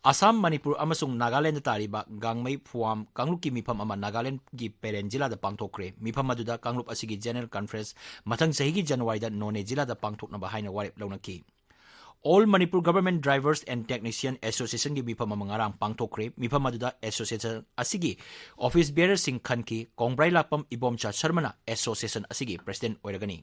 ꯑꯁꯥꯝ, ꯃꯅꯤꯄꯨꯔ ꯑꯃꯁꯨꯡ ꯅꯥꯒꯥꯂꯦꯟꯗ ꯇꯥꯔꯤꯕ ꯒꯥꯡꯃꯩ, ꯐꯨꯋꯥꯝ ꯀꯥꯡꯂꯨꯞꯀꯤ ꯃꯤꯐꯝ ꯑꯃ ꯅꯥꯒꯥꯂꯦꯟꯗꯒꯤ ꯄꯦꯔꯦꯟ ꯖꯤꯂꯥꯗ ꯄꯥꯡꯊꯣꯛꯈ꯭ꯔꯦ꯫ ꯃꯤꯐꯝ ꯑꯗꯨꯗ ꯀꯥꯡꯂꯨꯞ ꯑꯁꯤꯒꯤ General Conference ꯃꯊꯪ ꯆꯍꯤꯒꯤ ꯖꯅꯋꯥꯔꯤꯗ ꯅꯣꯅꯦ ꯖꯤꯂꯥꯗ ꯄꯥꯡꯊꯣꯛꯅꯕ ꯍꯥꯏꯅ ꯋꯥꯔꯦꯞ ꯂꯧꯅꯈꯤ꯫ All Manipur Government Drivers and Technician Associationꯒꯤ ꯃꯤꯐꯝ ꯑꯃ ꯉꯔꯥꯡ ꯄꯥꯡꯊꯣꯛꯈ꯭ꯔꯦ꯫ ꯃꯤꯐꯝ ꯑꯗꯨꯗ association ꯑꯁꯤꯒꯤ office bearerꯁꯤꯡ ꯈꯟꯈꯤ꯫ ꯀꯣꯡꯕ꯭ꯔꯥꯏ ꯂꯥꯛꯄꯝ ꯏꯕꯣꯝꯆꯥ ꯁꯔꯃꯅ association ꯑꯁꯤꯒꯤ president ꯑꯣꯏꯔꯒꯅꯤ꯫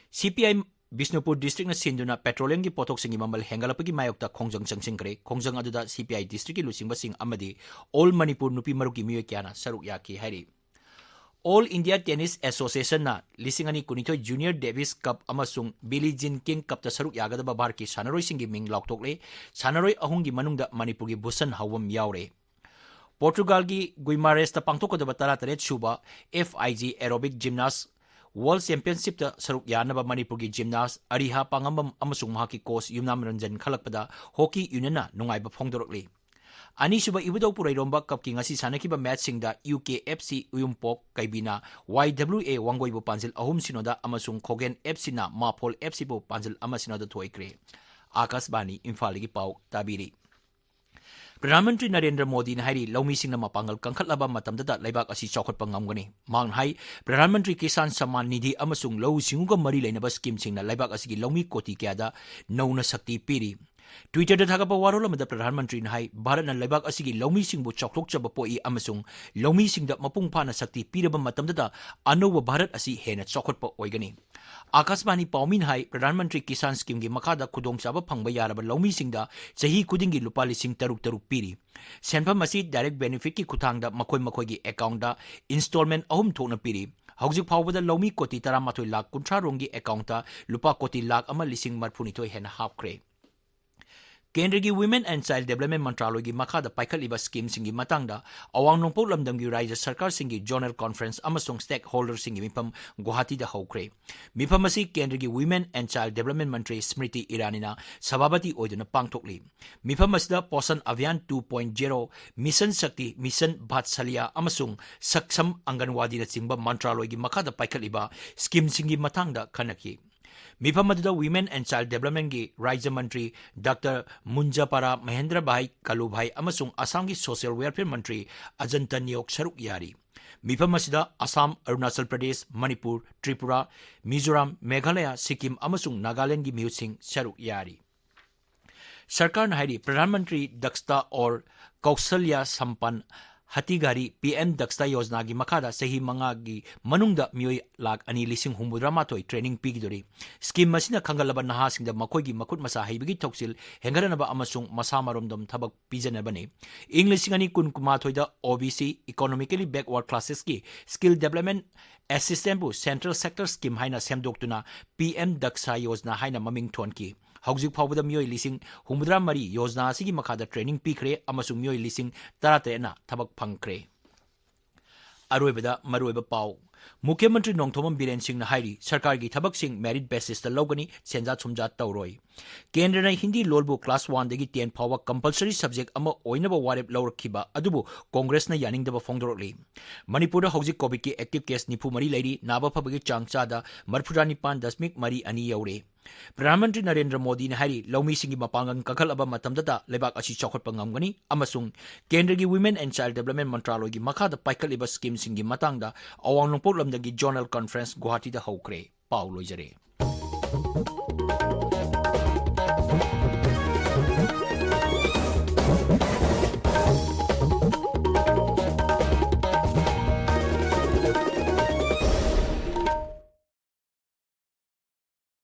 CPI ꯕꯤꯁꯅꯨꯄꯨꯔ districtꯅ ꯁꯤꯟꯗꯨꯅ petroleumꯒꯤ ꯄꯣꯠꯊꯣꯛꯁꯤꯡꯒꯤ ꯃꯃꯜ ꯍꯦꯟꯒꯠꯂꯛꯄꯒꯤ ꯃꯥꯌꯣꯛꯇ ꯈꯣꯡꯖꯪ ꯆꯪꯁꯤꯟꯈ꯭ꯔꯦ꯫ ꯈꯣꯡꯖꯪ ꯑꯗꯨꯗ CPI districtꯀꯤ ꯂꯨꯆꯤꯡꯕꯁꯤꯡ ꯑꯃꯗꯤ All Manipur ꯅꯨꯄꯤ ꯃꯔꯨꯞꯀꯤ ꯃꯤꯑꯣꯏ ꯀꯌꯥꯅ ꯁꯔꯨꯛ ꯌꯥꯈꯤ ꯍꯥꯏꯔꯤ꯫ All India Tennis Associationꯅ ꯂꯤꯁꯤꯡ ꯑꯅꯤ ꯀꯨꯟꯅꯤꯊꯣꯏ Junior Davis Cup ꯑꯃꯁꯨꯡ Billie Jean King Cupꯇ ꯁꯔꯨꯛ ꯌꯥꯒꯗꯕ ꯚꯥꯔꯠꯀꯤ ꯁꯥꯟꯅꯔꯣꯏꯁꯤꯡꯒꯤ ꯃꯤꯡ ꯂꯥꯎꯊꯣꯛꯂꯦ꯫ ꯁꯥꯟꯅꯔꯣꯏ ꯑꯍꯨꯝꯒꯤ ꯃꯅꯨꯡꯗ ꯃꯅꯤꯄꯨꯔꯒꯤ ꯚꯨꯁꯟ ꯍꯥꯎꯕꯝ ꯌꯥꯎꯔꯦ꯫ ꯄꯣꯔꯇꯨꯒꯥꯜꯒꯤ ꯒꯨꯏꯃꯥꯔꯦꯁꯇ ꯄꯥꯡꯊꯣꯛꯀꯗꯕ ꯇꯔꯥꯇꯔꯦꯠ ꯁꯨꯕ FIG Aerobic Gymnast World Championshipꯇ ꯁꯔꯨꯛ ꯌꯥꯅꯕ ꯃꯅꯤꯄꯨꯔꯒꯤ gymnast ꯑꯔꯤꯍꯥ ꯄꯥꯉꯝꯕꯝ ꯑꯃꯁꯨꯡ ꯃꯍꯥꯛꯀꯤ coach ꯌꯨꯝꯅꯥꯝ ꯔꯟꯖꯟ ꯈꯜꯂꯛꯄꯗ hockey unionꯅ ꯅꯨꯡꯉꯥꯏꯕ ꯐꯣꯡꯗꯣꯔꯛꯂꯤ꯫ ꯑꯅꯤꯁꯨꯕ ꯏꯕꯨꯙꯧ ꯄꯨꯔꯩꯔꯣꯝꯕ ꯀꯞꯀꯤ ꯉꯁꯤ ꯁꯥꯟꯅꯈꯤꯕ ꯃꯦꯠꯁꯁꯤꯡꯗ ꯌꯨ ꯀꯦ ꯑꯦꯐ ꯁꯤ ꯎꯌꯨꯝꯄꯣꯛ ꯀꯩꯕꯤꯅ ꯋꯥꯏ ꯗꯕ꯭ꯂꯤꯎ ꯑꯦ ꯋꯥꯡꯒꯣꯏꯕꯨ ꯄꯥꯟꯖꯤꯜ ꯑꯍꯨꯝ ꯁꯤꯅꯣꯗ ꯑꯃꯁꯨꯡ ꯈꯣꯒꯦꯟ ꯑꯦꯐ ꯁꯤꯅ ꯃꯥꯐꯣꯜ ꯑꯦꯐ ꯁꯤꯕꯨ ꯄꯥꯟꯖꯤꯜ ꯑꯃ ꯁꯤꯅꯣꯗ ꯊꯣꯏꯈ꯭ꯔꯦ꯫ ꯑꯥꯀꯥꯁꯕꯥꯅꯤ ꯏꯝꯐꯥꯜꯗꯒꯤ ꯄꯥꯎ ꯇꯥꯕꯤꯔꯤ꯫ ꯄ꯭ꯔꯙꯥꯟ ꯃꯟꯇ꯭ꯔꯤ ꯅꯔꯦꯟꯗ꯭ꯔ ꯃꯣꯗꯤꯅ ꯍꯥꯏꯔꯤ, ꯂꯧꯃꯤꯁꯤꯡꯅ ꯃꯄꯥꯡꯒꯜ ꯀꯟꯈꯠꯂꯕ ꯃꯇꯝꯗꯇ ꯂꯩꯕꯥꯛ ꯑꯁꯤ ꯆꯥꯎꯈꯠꯄ ꯉꯝꯒꯅꯤ꯫ ꯃꯍꯥꯛꯅ ꯍꯥꯏ, ꯄ꯭ꯔꯙꯥꯟ ꯃꯟꯇ꯭ꯔꯤ ꯀꯤꯁꯥꯟ ꯁꯝꯃꯥꯟ ꯅꯤꯙꯤ ꯑꯃꯁꯨꯡ ꯂꯧꯎ ꯁꯤꯡꯎꯒ ꯃꯔꯤ ꯂꯩꯅꯕ ꯁ꯭ꯀꯤꯝꯁꯤꯡꯅ ꯂꯩꯕꯥꯛ ꯑꯁꯤꯒꯤ ꯂꯧꯃꯤ ꯀꯣꯇꯤ ꯀꯌꯥꯗ ꯅꯧꯅ ꯁꯛꯇꯤ ꯄꯤꯔꯤ꯫ Twitter-ꯗ ꯊꯥꯒꯠꯄ ꯋꯥꯔꯣꯜ ꯑꯃꯗ ꯄ꯭ꯔꯙꯥꯟ ꯃꯟꯇ꯭ꯔꯤꯅ ꯍꯥꯏ, ꯚꯥꯔꯠꯅ ꯂꯩꯕꯥꯛ ꯑꯁꯤꯒꯤ ꯂꯧꯃꯤꯁꯤꯡꯕꯨ ꯆꯥꯎꯊꯣꯛꯆꯕ ꯄꯣꯛꯏ ꯑꯃꯁꯨꯡ ꯂꯧꯃꯤꯁꯤꯡꯗ ꯃꯄꯨꯡ ꯐꯥꯅ ꯁꯛꯇꯤ ꯄꯤꯔꯕ ꯃꯇꯝꯗꯇ ꯑꯅꯧꯕ ꯚꯥꯔꯠ ꯑꯁꯤ ꯍꯦꯟꯅ ꯆꯥꯎꯈꯠꯄ ꯑꯣꯏꯒꯅꯤ꯫ ꯑꯥꯀꯥꯁꯕꯥꯅꯤ ꯄꯥꯎꯃꯤꯅ ꯍꯥꯏ, ꯄ꯭ꯔꯙꯥꯟ ꯃꯟꯇ꯭ꯔꯤ ꯀꯤꯁꯥꯟ ꯁ꯭ꯀꯤꯝꯒꯤ ꯃꯈꯥꯗ ꯈꯨꯗꯣꯡꯆꯥꯕ ꯐꯪꯕ ꯌꯥꯔꯕ ꯂꯧꯃꯤꯁꯤꯡꯗ ꯆꯍꯤ ꯈꯨꯗꯤꯡꯒꯤ ꯂꯨꯄꯥ ꯂꯤꯁꯤꯡ ꯇꯔꯨꯛ ꯇꯔꯨꯛ ꯄꯤꯔꯤ꯫ ꯁꯦꯟꯐꯝ ꯑꯁꯤ ꯗꯥꯏꯔꯦꯛ ꯕꯦꯅꯤꯐꯤꯠꯀꯤ ꯈꯨꯠꯊꯥꯡꯗ ꯃꯈꯣꯏ ꯃꯈꯣꯏꯒꯤ ꯑꯦꯀꯥꯎꯟꯗ ꯏꯟꯁꯇꯣꯜꯃꯦꯟ ꯑꯍꯨꯝ ꯊꯣꯛꯅ ꯄꯤꯔꯤ꯫ ꯍꯧꯖꯤꯛ ꯐꯥꯎꯕꯗ ꯂꯧꯃꯤ ꯀꯣꯇꯤ ꯇꯔꯥꯃꯥꯊꯣꯏ ꯂꯥꯈ ꯀꯨꯟꯊ꯭ꯔꯥ ꯔꯣꯝꯒꯤ ꯑꯦꯀꯥꯎꯟꯇ ꯂꯨꯄꯥ ꯀꯣꯇꯤ ꯂꯥꯈ ꯑꯃ ꯂꯤꯁꯤꯡ ꯃꯔꯐꯨꯅꯤꯊꯣꯏ ꯍꯦꯟꯅ ꯍꯥꯞꯈ꯭ꯔꯦ꯫ ꯀꯦꯟꯗ꯭ꯔꯒꯤ Women and Child Development ꯃꯟꯇ꯭ꯔꯥꯂꯣꯏꯒꯤ ꯃꯈꯥꯗ ꯄꯥꯏꯈꯠꯂꯤꯕ ꯁ꯭ꯀꯤꯝꯁꯤꯡꯒꯤ ꯃꯇꯥꯡꯗ ꯑꯋꯥꯡ ꯅꯣꯡꯄꯣꯛ ꯂꯝꯗꯝꯒꯤ ꯔꯥꯖ꯭ꯌ ꯁꯔꯀꯥꯔꯁꯤꯡꯒꯤ ꯖꯣꯅꯦꯜ ꯀꯣꯟꯐ꯭ꯔꯦꯟꯁ ꯑꯃꯁꯨꯡ ꯁ꯭ꯇꯦꯛꯍꯣꯜꯗꯔꯁꯤꯡꯒꯤ ꯃꯤꯐꯝ ꯒꯨꯋꯥꯍꯥꯇꯤꯗ ꯍꯧꯈ꯭ꯔꯦ꯫ ꯃꯤꯐꯝ ꯑꯁꯤ ꯀꯦꯟꯗ꯭ꯔꯒꯤ Women and Child Development ꯃꯟꯇ꯭ꯔꯤ ꯁ꯭ꯃ꯭ꯔꯤꯇꯤ ꯏꯔꯥꯅꯤꯅ ꯁꯚꯥꯄꯇꯤ ꯑꯣꯏꯗꯨꯅ ꯄꯥꯡꯊꯣꯛꯂꯤ꯫ ꯃꯤꯐꯝ ꯑꯁꯤꯗ ꯄꯣꯁꯟ ꯑꯚꯤꯌꯥꯟ ꯇꯨ ꯄꯣꯏꯟꯠ ꯖꯦꯔꯣ, ꯃꯤꯁꯟ ꯁꯛꯇꯤ, ꯃꯤꯁꯟ ꯚꯥꯠꯁꯂꯤꯌꯥ ꯑꯃꯁꯨꯡ ꯁꯛꯁꯝ ꯑꯪꯒꯟꯋꯥꯗꯤꯅꯆꯤꯡꯕ ꯃꯟꯇ꯭ꯔꯥꯂꯣꯏꯒꯤ ꯃꯈꯥꯗ ꯄꯥꯏꯈꯠꯂꯤꯕ ꯁ꯭ꯀꯤꯝꯁꯤꯡꯒꯤ ꯃꯇꯥꯡꯗ ꯈꯟꯅꯈꯤ꯫ ꯃꯤꯐꯝ ꯑꯗꯨꯗ Women and Child Developmentꯀꯤ ꯔꯥꯖ꯭ꯌ ꯃꯟꯇ꯭ꯔꯤ ꯗꯥꯛꯇꯔ ꯃꯨꯟꯖꯥꯄꯥꯔꯥ ꯃꯍꯦꯟꯗ꯭ꯔ ꯚꯥꯏ ꯀꯥꯂꯨꯚꯥꯏ ꯑꯃꯁꯨꯡ ꯑꯁꯥꯝꯒꯤ ꯁꯣꯁꯤꯌꯦꯜ ꯋꯦꯜꯐꯤꯌꯔ ꯃꯟꯇ꯭ꯔꯤ ꯑꯖꯟꯇ ꯅꯤꯌꯣꯛ ꯁꯔꯨꯛ ꯌꯥꯔꯤ꯫ ꯃꯤꯐꯝ ꯑꯁꯤꯗ ꯑꯁꯥꯝ, ꯑꯔꯨꯅꯥꯆꯜ ꯄ꯭ꯔꯗꯦꯁ, ꯃꯅꯤꯄꯨꯔ, ꯇ꯭ꯔꯤꯄꯨꯔꯥ, ꯃꯤꯖꯣꯔꯥꯝ, ꯃꯦꯘꯥꯂꯌꯥ, ꯁꯤꯛꯀꯤꯝ ꯑꯃꯁꯨꯡ ꯅꯥꯒꯥꯂꯦꯟꯗꯒꯤ ꯃꯤꯍꯨꯠꯁꯤꯡ ꯁꯔꯨꯛ ꯌꯥꯔꯤ꯫ ꯁꯔꯀꯥꯔꯅ ꯍꯥꯏꯔꯤ, Pradhan Mantri ꯗꯛꯁꯇꯥ or ꯀꯧꯁꯜꯌꯥ ꯁꯝꯄꯟ ꯍꯇꯤꯒꯥꯔꯤ, P M ꯗꯛꯁꯇꯥ ꯌꯣꯖꯅꯥꯒꯤ ꯃꯈꯥꯗ ꯆꯍꯤ ꯃꯉꯥꯒꯤ ꯃꯅꯨꯡꯗ ꯃꯤꯑꯣꯏ ꯂꯥꯈ ꯑꯅꯤ ꯂꯤꯁꯤꯡ ꯍꯨꯝꯐꯨꯇꯔꯥꯃꯥꯊꯣꯏ ꯇ꯭ꯔꯦꯅꯤꯡ ꯄꯤꯒꯗꯧꯔꯤ꯫ ꯁ꯭ꯀꯤꯝ ꯑꯁꯤꯅ ꯈꯪꯒꯠꯂꯕ ꯅꯍꯥꯁꯤꯡꯗ ꯃꯈꯣꯏꯒꯤ ꯃꯈꯨꯠ ꯃꯁꯥ ꯍꯩꯕꯒꯤ ꯊꯧꯁꯤꯜ ꯍꯦꯟꯒꯠꯍꯟꯅꯕ ꯑꯃꯁꯨꯡ ꯃꯁꯥ ꯃꯔꯣꯝꯗꯣꯝ ꯊꯕꯛ ꯄꯤꯖꯅꯕꯅꯤ꯫ ꯏꯪ ꯂꯤꯁꯤꯡ ꯑꯅꯤ ꯀꯨꯟ ꯀꯨꯟꯃꯥꯊꯣꯏꯗ ꯑꯣ B C, Economically Backward Classesꯀꯤ Skill Development Assistantꯄꯨ Central Sector Scheme ꯍꯥꯏꯅ ꯁꯦꯝꯗꯣꯛꯇꯨꯅ ꯄꯤ ꯑꯦꯝ ꯗꯛꯁꯥ ꯌꯣꯖꯅꯥ ꯍꯥꯏꯅ ꯃꯃꯤꯡ ꯊꯣꯟꯈꯤ꯫ ꯍꯧꯖꯤꯛ ꯐꯥꯎꯕꯗ ꯃꯤꯑꯣꯏ ꯂꯤꯁꯤꯡ ꯍꯨꯝꯐꯨꯇꯔꯥ ꯃꯔꯤ ꯌꯣꯖꯅꯥ ꯑꯁꯤꯒꯤ ꯃꯈꯥꯗ ꯇ꯭ꯔꯦꯅꯤꯡ ꯄꯤꯈ꯭ꯔꯦ ꯑꯃꯁꯨꯡ ꯃꯤꯑꯣꯏ ꯂꯤꯁꯤꯡ ꯇꯔꯥꯇꯔꯦꯠꯅ ꯊꯕꯛ ꯐꯪꯈ꯭ꯔꯦ꯫ ꯑꯔꯣꯏꯕꯗ ꯃꯔꯨꯑꯣꯏꯕ ꯄꯥꯎ꯫ ꯃꯨꯈ꯭ꯌ ꯃꯟꯇ꯭ꯔꯤ ꯅꯣꯡꯊꯣꯝꯕꯝ ꯕꯤꯔꯦꯟ ꯁꯤꯡꯅ ꯍꯥꯏꯔꯤ, ꯁꯔꯀꯥꯔꯒꯤ ꯊꯕꯛꯁꯤꯡ merit basisꯇ ꯂꯧꯒꯅꯤ, ꯁꯦꯟꯖꯥ ꯊꯨꯝꯖꯥ ꯇꯧꯔꯣꯏ꯫ ꯀꯦꯟꯗ꯭ꯔꯅ ꯍꯤꯟꯗꯤ ꯂꯣꯜꯕꯨ class oneꯗꯒꯤ ten ꯐꯥꯎꯕ compulsory subject ꯑꯃ ꯑꯣꯏꯅꯕ ꯋꯥꯔꯦꯞ ꯂꯧꯔꯛꯈꯤꯕ ꯑꯗꯨꯕꯨ ꯀꯣꯡꯒ꯭ꯔꯦꯁꯅ ꯌꯥꯅꯤꯡꯗꯕ ꯐꯣꯡꯗꯣꯔꯛꯂꯤ꯫ ꯃꯅꯤꯄꯨꯔꯗ ꯍꯧꯖꯤꯛ COVIDꯀꯤ active case ꯅꯤꯐꯨ ꯃꯔꯤ ꯂꯩꯔꯤ, ꯅꯥꯕ ꯐꯕꯒꯤ ꯆꯥꯡ ꯆꯥꯗ ꯃꯔꯤꯐꯨꯇꯔꯥ ꯅꯤꯄꯥꯟ ꯗꯁꯃꯤꯛ ꯃꯔꯤ ꯑꯅꯤ ꯌꯧꯔꯦ꯫ ꯄ꯭ꯔꯙꯥꯟ ꯃꯟꯇ꯭ꯔꯤ ꯅꯔꯦꯟꯗ꯭ꯔ ꯃꯣꯗꯤꯅ ꯍꯥꯏꯔꯤ, ꯂꯧꯃꯤꯁꯤꯡꯒꯤ ꯃꯄꯥꯡꯒꯜ ꯀꯟꯈꯠꯂꯕ ꯃꯇꯝꯗꯇ ꯂꯩꯕꯥꯛ ꯑꯁꯤ ꯆꯥꯎꯈꯠꯄ ꯉꯝꯒꯅꯤ ꯑꯃꯁꯨꯡ ꯀꯦꯟꯗ꯭ꯔꯒꯤ Women and Child Development ꯃꯟꯇ꯭ꯔꯥꯂꯣꯏꯒꯤ ꯃꯈꯥꯗ ꯄꯥꯏꯈꯠꯂꯤꯕ schemeꯁꯤꯡꯒꯤ ꯃꯇꯥꯡꯗ ꯑꯋꯥꯡ ꯅꯣꯡꯄꯣꯛ ꯂꯝꯗꯝꯒꯤ Zonal Conference ꯒꯨꯋꯥꯍꯥꯇꯤꯗ ꯍꯧꯈ꯭ꯔꯦ꯫ ꯄꯥꯎ ꯂꯣꯏꯖꯔꯦ꯫